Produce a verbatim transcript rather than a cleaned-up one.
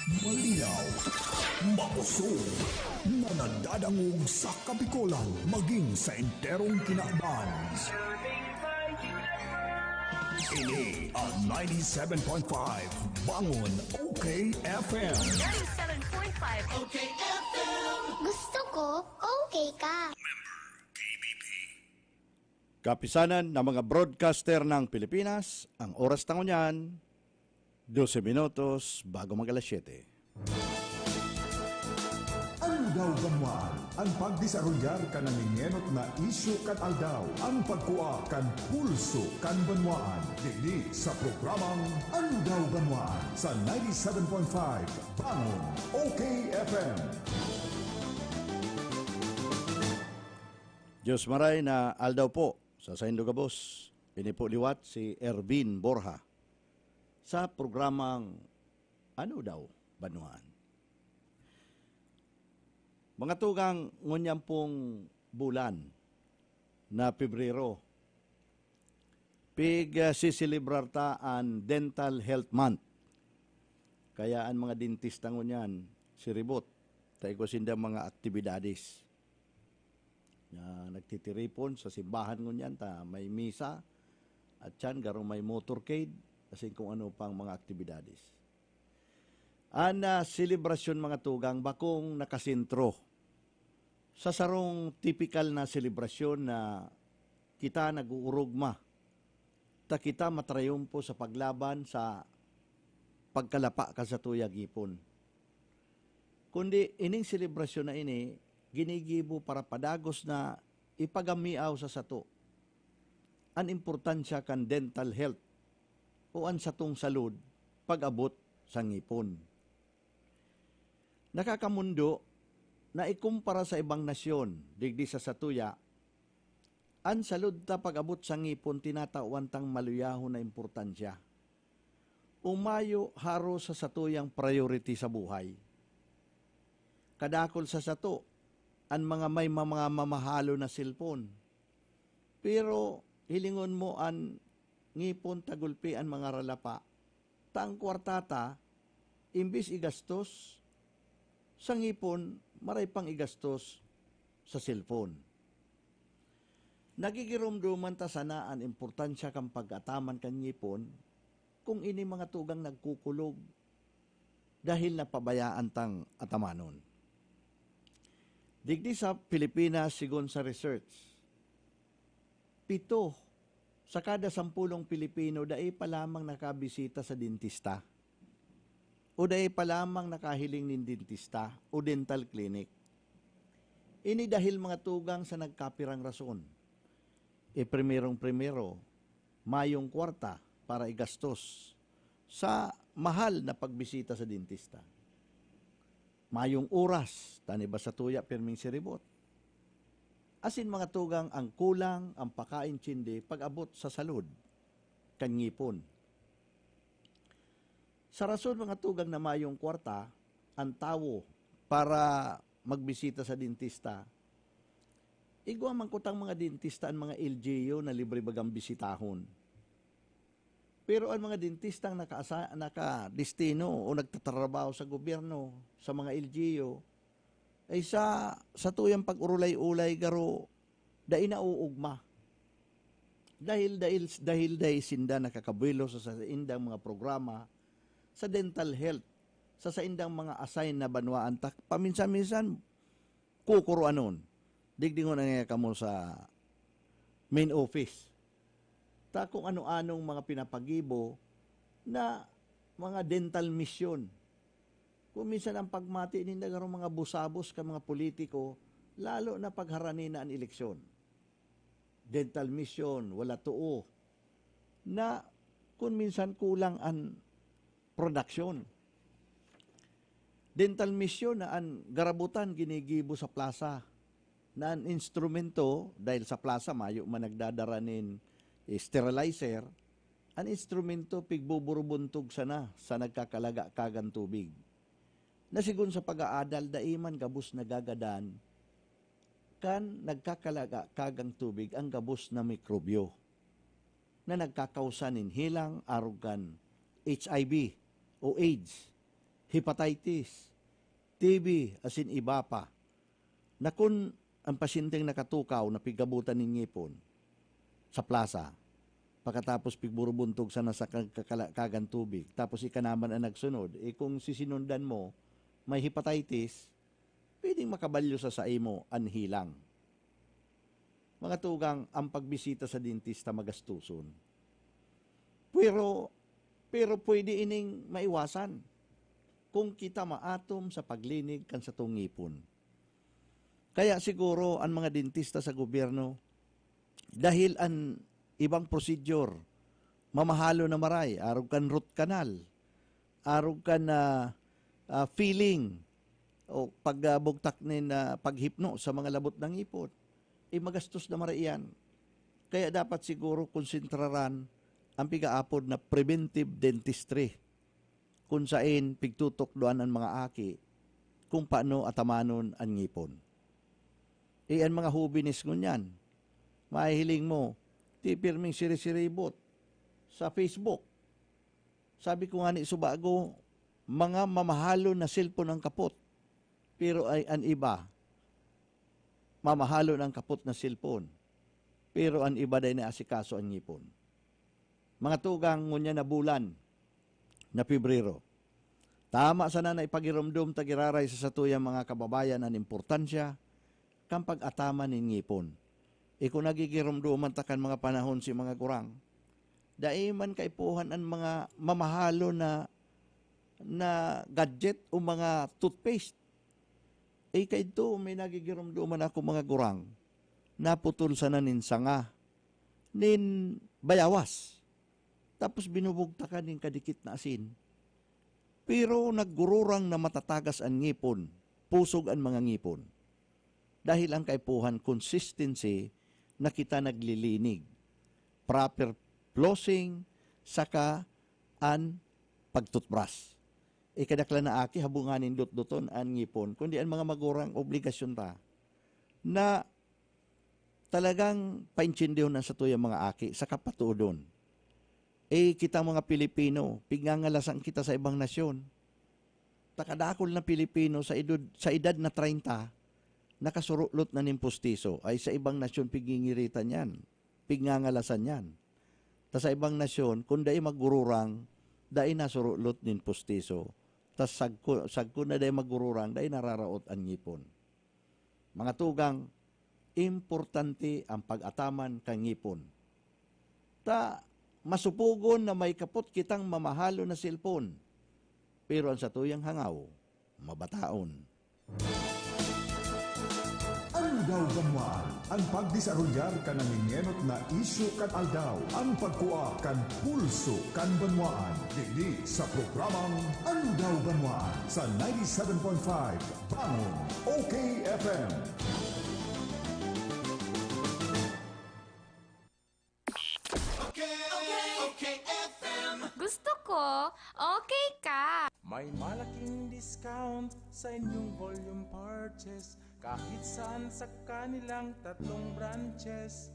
Malinaw, makusog, na nadadangog sa Kabikolan maging sa enterong kinaban. Ini ang ninety-seven point five Bangon O K F M. ninety-seven point five O K F M. Gusto ko, okay ka. Kapisanan ng mga broadcaster ng Pilipinas, ang oras na ngunyan, dose minutos bago mag alas siyete. Aldaw Banwaan, ang pagdesarolyar kan nangingenot na isyu kan aldaw, ang pagkua kan pulso kan banwaan. Digdi sa programang Aldaw Banwaan sa ninety-seven point five Bangon O K F M. Diyos maray na aldaw po sa saindo gabos. Ini po liwat si Ervin Borja sa programang Ano Daw Banwaan. Mga tugang, ngunyan pong bulan na Pebrero, pig ah, siselebrar ta an Dental Health Month. Kaya an mga dentista ngunyan, siribot, ta igwa sindang mga aktibidades na nagtitiripon sa simbahan ngunyan, ta may misa, at yan, garo may motorcade, asin kung ano pang mga aktibidades. An ah, selebrasyon, mga tugang, bakong nakasentro sa sarong tipikal na selebrasyon na kita nag-uurugma, ta kita matrayumpo sa paglaban sa pagkalapa kan satuyang ngipon. Kundi ining selebrasyon na ini ginigibo para padagos na ipagamiaw sa sato an importansya kan dental health o an satong salud pag-abot sa ngipon. Nakakamondo na ikumpara sa ibang nasyon digdi sa satuya, an salud ta pag-abot sa ngipon tinatawan tang maluyahon na importansya. O mayo haro sa satuyang priority sa buhay. Kadakul sa sato an mga may mga mamahalon na cellphone. Pero hilingon mo an ngipon ta gulpi an mga ralapa, ta ang kwarta ta, imbis igastos sa ngipon, maray pang igastos sa cellphone. Nagigiromdoman ta sana an importansya kan pag-ataman kan ngipon kung ini mga tugang nagkukulog dahil napabayaan tang atamanon. Digdi sa Pilipinas, sigon sa research, pito sa kada sampulong Pilipino dai pa lamang nakabisita sa dentista o dai pa lamang nakahiling nin dentista o dental clinic. Ini dahil mga tugang sa nagkapirang rason. E primerong-primero, mayong kwarta para igastos sa mahal na pagbisita sa dentista. Mayong oras, ta an iba satuya pirming siribot. Asin mga tugang, ang kulang an pakaintindi pag-abot sa salud kan ngipon. Sa rason, mga tugang, na mayong kwarta an tawo para magbisita sa dentista, igwa man kutang mga dentista an mga L G U na libre bagang bisitahon. Pero an mga dentistang nakaasa-, nakadestino o nagtatrabaho sa gobyerno, sa mga L G U, ay sa satuyang pag-urulay-ulay garo dai nauugma. Dahil, dahil, dahil dai sinda nakakabuelo sa saindang mga programa sa dental health, sa saindang mga assign na banwaan, ta paminsan-minsan kukuruanon. Digdi ngunyan kamo sa main office. Ta kung ano-anong mga pinapagibo na mga dental mission. Kung minsan ang pagmati ninda garo mga busabos kan mga politiko, lalo na pagharani na an eleksyon. Dental mission, wala too. Na kung minsan kulang an production. Dental mission na an garabotan ginigibo sa plasa, na an instrumento, dahil sa plasa mayo man nagdadara nin sterilizer, an instrumento pigbuburubuntog sana sa nagkakalaga kagang tubig, na sigon sa pag-aadal, dai man gabos nagagadan kan nagkakalaga kagang tubig ang gabos na mikrobyo na nagkakausa nin helang arog kan H I V o AIDS. hepatitis, T B, asin iba pa, na kun an pasyenteng nakatukaw na piggabotan nin ngipon sa plasa, pakatapos pigburubuntog sana sa kag-, kakalakagan tubig, tapos ika naman an nagsunod, eh, kung sisinundan mo, may hepatitis, pwedeng makabalyo sa saimo an hilang. Mga tugang, ang pagbisita sa dentista magastuson. Pero, pero pwede ining maiwasan kung kita maatom sa paglinig kan satong ngipon. Kaya siguro an mga dentista sa gobyerno, dahil an ibang procedure, mamahalon na maray, arog kan root canal, arog kan, ah, ah, filling, o pagbugtak nin, ah, paghipno sa mga labot na ngipon, eh, magastos na maray iyan. Kaya dapat siguro konsentraran ang pigaapod na preventive dentistry, kun saen pigtutukdoan an mga aki kung paano atamanon an ngipon. Eh, an mga hobines ngunyan, mahihiling mo, ti pirming sirisiribot sa Facebook. Sabi ko ngani subago, mga mamahalon na cellphone ang kapot. Pero ay, an iba, mamahalon ang kapot na cellphone. Pero an iba dai naasikaso an ngipon. Mga tugang, ngunyan na bulan na Pebrero, tama sana na ipagiromdom ta giraray sa satuyang mga kababayan an importansya kan pag-ataman nin ngipon. Ikon na gigiromdoman ta kan mga panahon si mga gurang, dai man kaipuhan an mga mamahalon na, na gadget o mga toothpaste. Eh, kaidto, may nagigiromdoman ako, mga gurang, naputol sana nin sanga, nin bayawas. Tapos binubugtakan nin kadikit na asin. Pero naggururang na matatagas an ngipon, pusog an mga ngipon. Dahil ang kaipuhan, consistency na kita naglilinig, proper flossing, saka an pagtutbras. Ikadaklan na aki, habungan nin dutduton an ngipon, kundi an mga magurang obligasyon ta na talagang paintindihon an satuyang mga aki saka patuodon. Eh, kitang mga Pilipino, pigngangalasan kita sa ibang nasyon. Ta kadakul na Pilipino sa edad, sa edad na treinta, nakasurulot na nin pustiso, ay sa ibang nasyon pigngingiritan yan, pigngangalasan yan. Ta sa ibang nasyon, kun dai magururang, dai nasurulot nin pustiso. Ta sagko, sagko na dai magururang, dai nararaot an ngipon. Mga tugang, importante ang pag-ataman kan ngipon. Ta masupogon na may kapot kitang mamahalon na cellphone, pero an satuyang hangaw, mabataon. Aldaw Banwaan, ang pagdesarolyar kan nangingenot na isyu kan aldaw, ang pagkua kan pulso kan banwaan. Digdi sa programang Aldaw Banwaan sa ninety-seven point five Bangon, O K F M. Okay, okay, okay, F M. Gusto ko, okay ka. May malaking discount sa inyong volume purchase kahit saan sa kanilang tatlong branches.